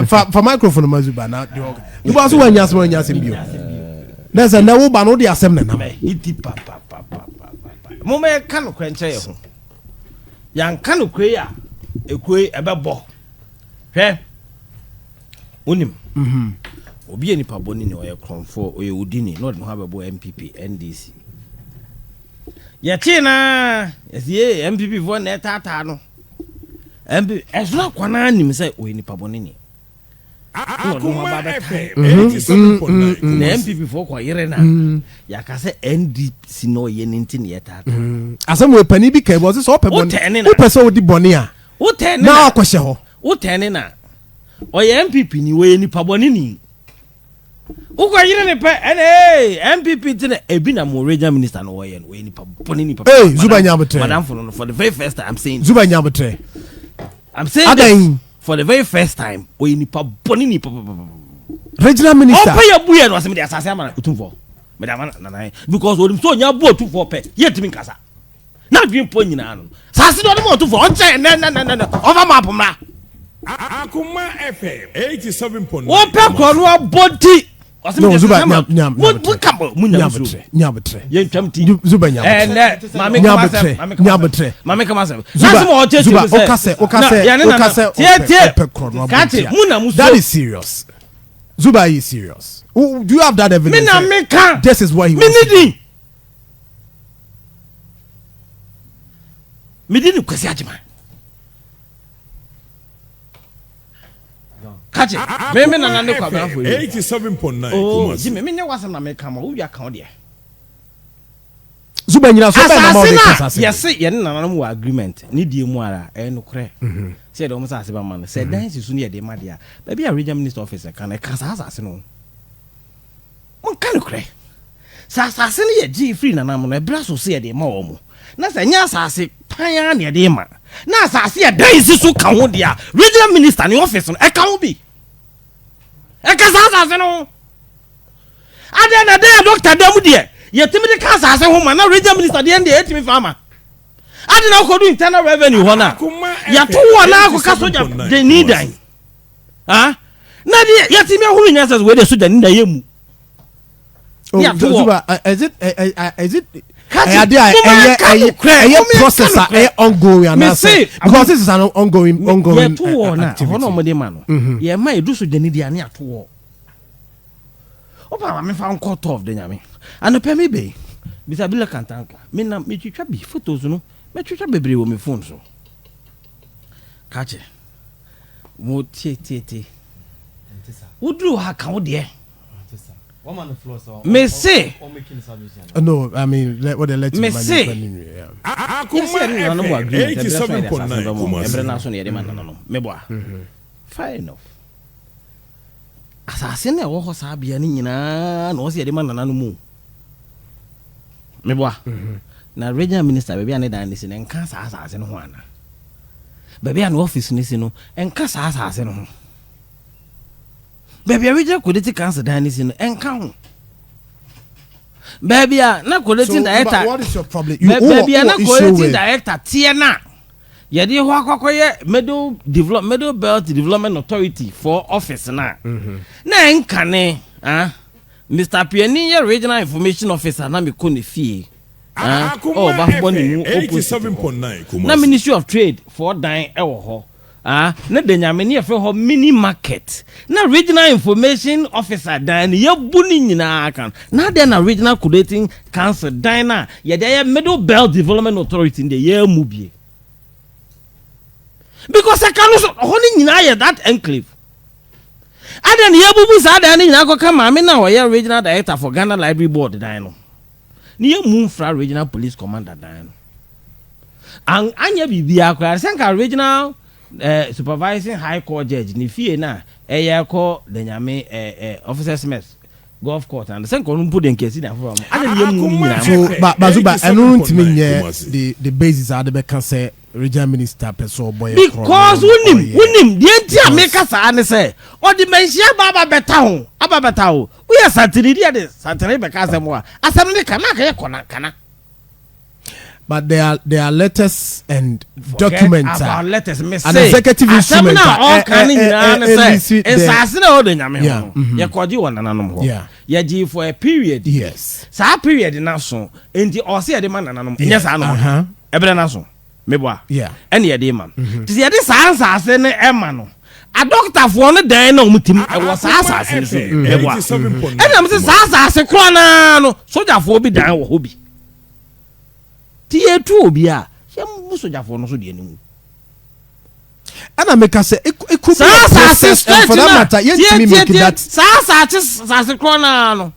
Fa fa microphone ma Zuba na deɛ ɔka. Zuba so wanya asɛm wanya asɛm bio. Na sɛ na wo ba no wode asɛm na nam. Hiti pa pa pa pa pa pa. Mo mɛ ka no korɛ nkyerɛ yɛ ho. Yɛnka no korɛ yi a ekuro yi ɛbɛbɔ. Hwɛ. Wonim. Mhm. Obi yɛ nipa bɔne ni ɔyɛ korɔmfoɔ ɔyɛ odini na ɔde ne ho abɛbɔ NPP NDC. Yɛtee na yɛsi yɛ NPP foɔ na ɛtaataa no. MP ɛsono akwa no ara nim sɛ ɔyɛ nipa bɔne ni. Na ɔde ho aba bɛtan. Na NPP foɔ kɔ yere na yɛaka sɛ NDC na ɔyɛ ne nti na yɛtaataa. Asɛm wɔ panin bi ka bi ɔsɛ sɛ ɔpɛ bɔne wopɛ sɛ wodi bɔne a na ɔkɔhyɛ hɔ. Wotɛne na ɔyɛ NPP ni ɔyɛ nipa bɔne ni. Wokɔ yere ne pɛ ɛna ee NPP ti na ebi na mo regional minister no wɔyɛ no wɔyɛ nipa bɔne nipa. Ee Zuba Nyabotrɛ. Madam for no for the very first time I'm saying. Zuba Nyabotrɛ. I'm saying this for the very first time ɔyɛ nipa bɔne nipa. Regional minister. Ɔpɛ yɛ bu yɛ no ɔsɛ mi de asase ama otumfoɔ mi de ama nana because onim sɛ onya bu otumfoɔ pɛ yɛ ntumi nkasa. N'adwene pɔ nyinaa no saase deɛ ɔde ma ɔtofo ɔnkyɛ nɛnɛnɛnɛ ɔfa ma apomra. Akoma FM 87.9. Wɔpɛ korɔ no abɔ nti. No, Zuba nya nya nya mu nya musuo. Nya butre. Yɛn twam ti. Zuba nya butre. Ɛnɛ maame kama sɛm. Maame kama sɛm. Maame kama sɛm. Zuba Zuba okasɛ okasɛ okasɛ ɔpɛ korɔ no abɔ nti. Mu na musuo. That is serious. Zuba are you serious? Do you have that evidence? Mi na mi ka. This is what he wants. Mi ni di. mede ne Kwasi Agyema kakye me me nana ne kwabrafo yi 87.9 oh Kumasi jimmy me nyɛ wasɛm na meka ma wowia ka wo deɛ Zuba nyina so bɛn na ma asase ɔde no kasa a sɛ yɛse yɛne nananom wɔ agreement ne die mu ara ɛyɛ nokorɛ mhm. sɛ yɛde wɔn asase bɛma no sɛ mhm. dan si so ne yɛde ma deɛ a baabi a regional minister office ka no ɛka saa asase no Monka nokorɛ, sɛ asase no yɛgyee firii nananom no, ɛberɛ aso sɛ yɛde rema wɔn, na sɛ ɛnyɛ asase pan ara na yɛde rema, na asase a ɛdan si so ka ho deɛ a, Regional Minister ne office no, ɛka ho bi. Ɛka saa asase no ho. Adɛn na dɛn a dɔkta da mu deɛ, yɛtumi de ka asase ho ma, na Regional Minister deɛ deɛ yɛtumi fa ama. Adɛn na wokɔdu Internal Revenue hɔ no a, yɛto wɔ na akɔka sogya de ni dan. Ah, na deɛ yɛtumi ahunu nyɛ sɛ wei deɛ sogya ni na yɛ mu. Oh, Zuba, is it, is it, ɛyɛ adeɛ a ɛyɛ ɛyɛ ɛyɛ process a ɛyɛ ongoing anaasɛ because this is an ongoing ongoing activity. Yɛto wɔ na hɔ na wɔn de ma no mhm. yɛ ma edu sogya ni deɛ ani ato wɔ. O pa maame fa nkɔ tɔf de nyame anɔpɛ mi bɛyi bisa bi lɛ kantanka mi nam mi twitwa bi photos no mɛ twitwa bebree wɔ mi phone so kakyɛ. Mo tie tie tie. Woduru ha ka wo deɛ. Me se. No, I mean, let, what they let Me se. Akoma FM 87.9 Kumasi. Ɛbrɛ n'aso na yɛde ma nananom. Meboa. Fair enough. Asase na ɛwɔ hɔ saa bea no nyinaa na wɔsɛ yɛde ma nananom o. Meboa. Na regional minister baabi a ne dan no si no nka saa asase no ho ana? Baabi a ne office no si no, ɛnka saa asase no ho. Baabi a Regional Coordinating Council dan no si no, ɛnka ho. Baabi a na coordinating director, baabi a na coordinating director teɛ na yɛde hɔ akɔkɔyɛ middle develop middle belt development authority for office na mm-hmm. na ɛnka ne ah Mr. Piani yɛ regional information officer na mekɔ ne fie. Ah, Akoma oh, bafobɔ ne mu FM opposite hɔ. 87.9 Na Kumasi. Ministry of Trade foɔ dan wɔ hɔ. Ah, na Danyame ne yɛfrɛ hɔ mini market. Na Regional Information Officer dan no yɛbu ne nyinaa ka no. Na adɛn na Regional Coordinating Council dan no a yɛde ayɛ Middle Belt Development Authority no deɛ yɛammu bie? Because ɛka no so, hɔ no nyinaa yɛ that enclave. Adɛn na yɛabubu saa dan no nyinaa kɔka maame no a ɔyɛ Regional Director for Ghana Library Board dan no? Ne yɛ mu mfra regional police commander dan no. An anyɛ biribiara koraa sɛ nka regional eh, supervising high court judge ne fie no a ɛyɛ kɔ Danyame eh, eh, officers mess golf court and sɛ nka ɔno mpo de nka asi dan foforɔ ama. Adɛn ne yɛ mu no nyinaa So ba bazuba ɛno ntumi nyɛ the the basis a de bɛka sɛ regional minister pɛ sɛ ɔbɔ yɛ korɔ because wonim wonim deɛ nti a meka saa ne sɛ ɔde manhyia ba aba bɛta ho aba bɛta ho Woyɛ santene di ade santene bɛka asɛm a asɛm ne ka na akɛyɛ kɔna kana. But there are there are letters and Forget documents about letters. Me an say, executive asɛm instrument no a a ɔka no nyinaa ne sɛ nsaase no a ɔdɔ nyame ho no mm-hmm. yɛkɔgye wɔ nananom hɔ. Yɛgyee for a period. Yes. Saa period no aso nti ɔsɛ yɛde ma nananom. Ɛnyɛ saa na ɔka. Ɛberɛ no aso. Meboa. Ɛne yɛde ma no. Mm-hmm. Nti sɛ yɛde saa nsaase no ɛma no adɔktafoɔ no dan na wɔn tim ɛwɔ saa asaase no so. Meboa. Ɛna mo sɛ saa asaase korɔ naa no sogyafoɔ bi dan wɔ hɔ bi. Nti yɛtu obi a, yɛmmu sogyafoɔ no so deɛ no ngu. Ɛna meka sɛ it could be Saa a asase process and straight for no that a, matter tie yɛntumi tie make tie, that. saa asase asase korɔ no ara no,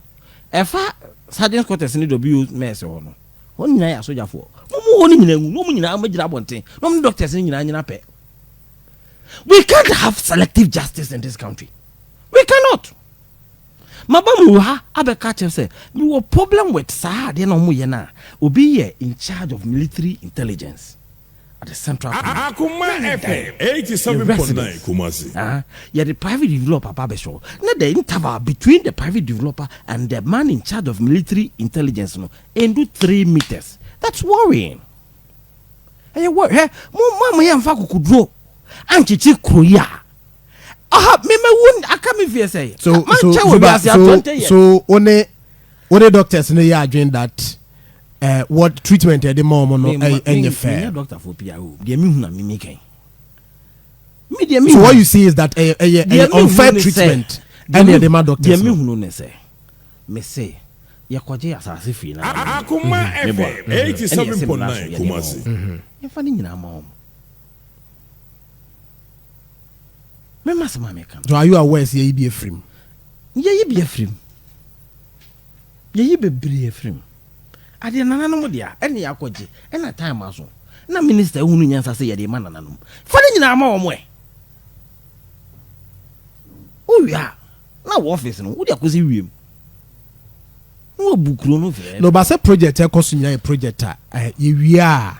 ɛfa Sergeant's quarters ne W mess hɔ no, hɔ nyinaa yɛ asogyafoɔ. Mommu hɔ no nyinaa ngu na wɔn nyinaa mmɛgyina abɔnten na wɔn ne doctors no nyinaa nyina pɛ. We can't have selective justice in this country. We cannot. Maba mu wɔ ha abɛka akyerɛ sɛ mewɔ problem with saa adeɛ na wɔyɛ no a obi yɛ in charge of military intelligence at the central command Akoma na ne dan FM ne 87.9 residence Kumasi. ah yɛde private developer ba abɛhyɛ hɔ na the interval between the private developer and the man in charge of military intelligence no ɛndu 3 meters, that's worrying. Ɛyɛ wɔ hwɛ mo mo a mo yɛ nfa akokoduro ankyekye kuro yi a ɔha me mɛ wu aka me fie sɛ So ma so nkyɛ wɔ Zuba wiase a so 20 years. so wo ne wo ne doctors no yɛ adwene that uh, what treatment yɛde ma wɔn no Me ma ɛnyɛ me fair. nyɛ doctor for pia o deɛ me hu na me mi kan. Me deɛ me So what hu you see is that ɛyɛ ɛyɛ deɛ ɛyɛ me hu unfair ne sɛ treatment deɛ ɛna me yɛde ma doctors deɛ me no. hunu ne sɛ me se yɛkɔgye asase fii nananom hɔ. Akoma Meboa FM ɛne yɛse mmara so 87.9 yɛde ma Kumasi. wɔn. Yɛmfa ne nyinaa ma wɔn. Mema asɛm a meka no. So are you aware sɛ yɛyi bi afiri mu? Yɛyi bi afiri mu. Yɛyi bebree afiri mu. Adeɛ nananom dea ɛne yɛakɔgye ɛna time aso na minister ahunu nyansa sɛ yɛde ma nananom. Fa ne nyinaa ma wɔn ɛ. Wowie a na wɔ office no wode akɔsi wiem na wabu kuro no fɛɛ. No, but sɛ project ɛkɔ so nyinaa yɛ project a eh, yɛwie a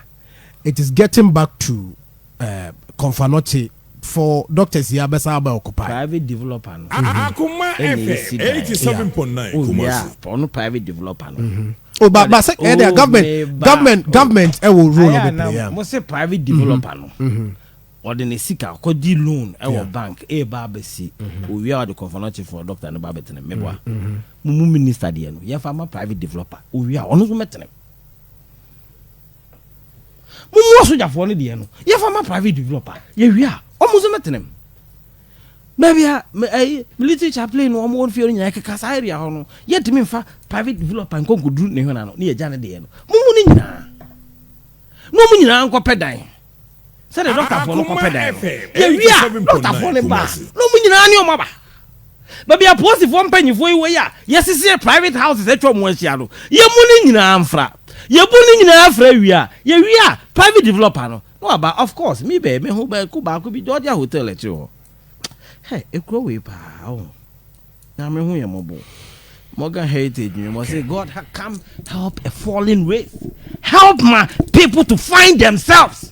it is getting back to eh, Komfo Anokye for doctors yi abɛsan aba occupy. Private developer no Akoma ɛna FM esi dan. 87.9 Wowie Kumasi. a ɔno private developer no. Oh, but sɛ ɛyɛ dɛ Oh, government meba. government Oh. government ɛwɔ role Ayɛ ɔbɛ a na play yeah. mo se private developer no ɔde ne sika kɔgye loan ɛwɔ bank ɛba abɛsi owie a ɔde Komfo Anokye for doctor no ba abɛtena meboa mo mu minister deɛ no yɛfa ma private developer owie a ɔno nso mɛtena mo mu asogyafoɔ no deɛ no yɛfa ma private developer yɛwie a ɔmo nso mɛtena mu baabi a ɛyi military chaplain no ɔmo wɔ fie no nyinaa keka saa area hɔ no yɛntumi nfa private developer nkɔ nkɔduru ne hwena no ne yɛgya ne deɛ no mo mu no nyinaa na ɔmo nyinaa nkɔpɛ dan sɛdeɛ dɔktafoɔ no kɔpɛ dan no yɛwie a dɔktafoɔ no ba na ɔmo nyinaa ne ɔmo aba baabi a polisifoɔ mpanyinfoɔ yi wɔ yi a yɛsisi private houses atwa ɔmo ahyia no yɛmu ne nyinaa mfra yɛbu ne nyinaa fra wie a yɛwie a private developer no na waba. Of course mi bɛɛ mi ho bɛɛ ko baako bi Georgia Hotel akyiri hɔ hɛ ekuro wei paa o nyame ho yɛ mɔbɔ Morgan Heritage ni mo say God come help a fallen race, help my people to find themselves.